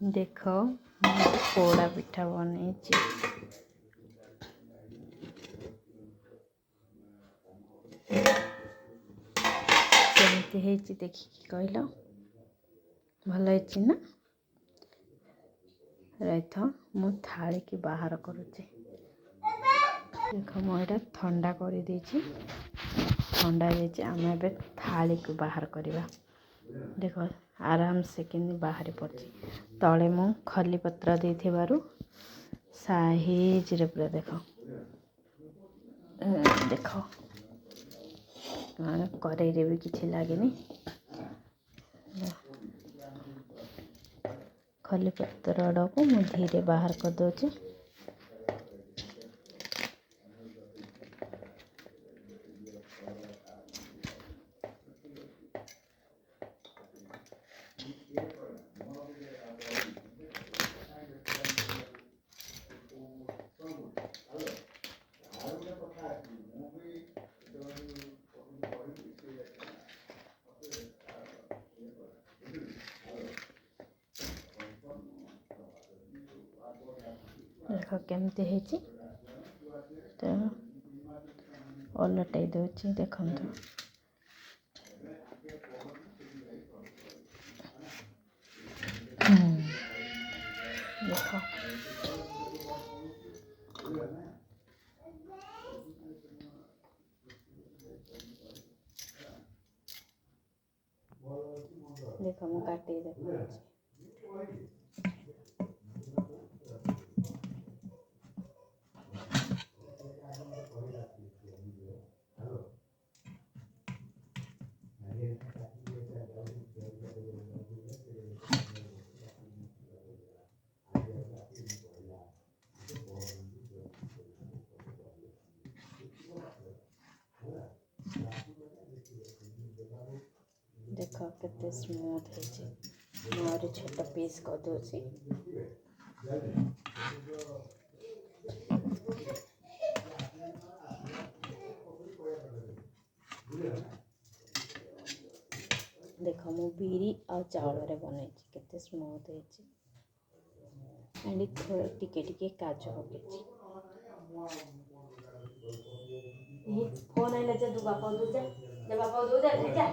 ଦେଖ, ମୁଁ ପୋଡ଼ା ପିଠା ବନେଇଛି। କେମିତି ହେଇଛି ଦେଖିକି କହିଲ, ଭଲ ହେଇଛି ନା? ରହିଥ, ମୁଁ ଥାଳିକି ବାହାର କରୁଛି। ଦେଖ, ମୁଁ ଏଇଟା ଥଣ୍ଡା କରିଦେଇଛି, ଥଣ୍ଡା ହେଇଯାଇଛି। ଆମେ ଏବେ ଥାଳିକୁ ବାହାର କରିବା। ଦେଖ, ଆରାମସେ କେମିତି ବାହାରି ପଡ଼ୁଛି। ତଳେ ମୁଁ ଖଲି ପତ୍ର ଦେଇଥିବାରୁ ସାଇଜରେ ପୁରା। ଦେଖ ଦେଖ, କରେଇରେ ବି କିଛି ଲାଗେନି। ଖଲି ପତ୍ରଟାକୁ ମୁଁ ଧୀରେ ବାହାର କରିଦେଉଛି। ଦେଖ କେମିତି ହେଇଛି। ତ ଓଲଟାଇ ଦେଉଛି, ଦେଖନ୍ତୁ। ଦେଖ ଦେଖ, ମୁଁ କାଟିକି ଦେଖାଉଛି। ଦେଖ କେତେ ସ୍ମୁଥ୍ ହେଇଛି। ମୁଁ ଆହୁରି ଛୋଟ ପିସ୍ କରିଦେଉଛି। ଦେଖ, ମୁଁ ବିରି ଆଉ ଚାଉଳରେ ବନେଇଛି, କେତେ ସ୍ମୁଥ୍ ହେଇଛି। ଆଣ୍ଡ ଟିକେ ଟିକେ କାଜୁ ପକେଇଛି। ଫୋନ୍ ଆଇଲା, ଯା ତୁ ବାପାକୁ ଦଉ, ଯା ଯା, ବାପାକୁ ଦଉ, ଯା ଯା।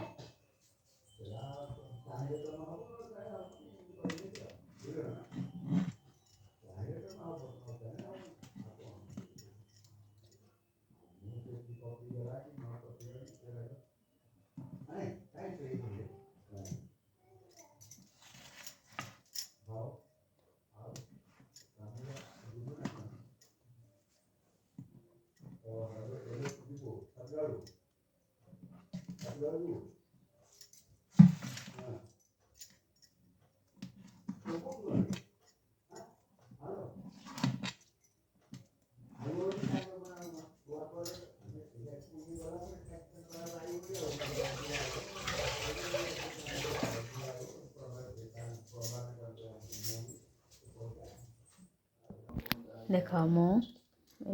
ଦେଖ, ମୁଁ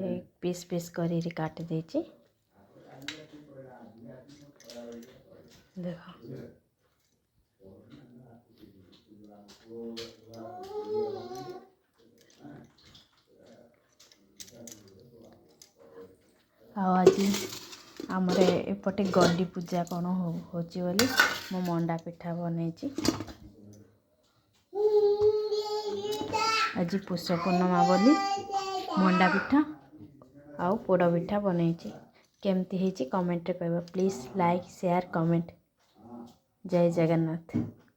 ଏ ପିସ୍ ପିସ୍ କରିକି କାଟି ଦେଇଛି। ଦେଖ। ଆଉ ଆଜି ଆମର ଏପଟେ ଗଣ୍ଡି ପୂଜା କ'ଣ ହେଉଛି ବୋଲି ମୁଁ ମଣ୍ଡା ପିଠା ବନେଇଛି। ଆଜି ପୁଷ ପୂର୍ଣ୍ଣିମା ବୋଲି ମଣ୍ଡା ପିଠା ଆଉ ପୋଡ଼ ପିଠା ବନେଇଛି। କେମିତି ହେଇଛି କମେଣ୍ଟରେ କହିବ। Please like, share, comment. Jai Jagannath.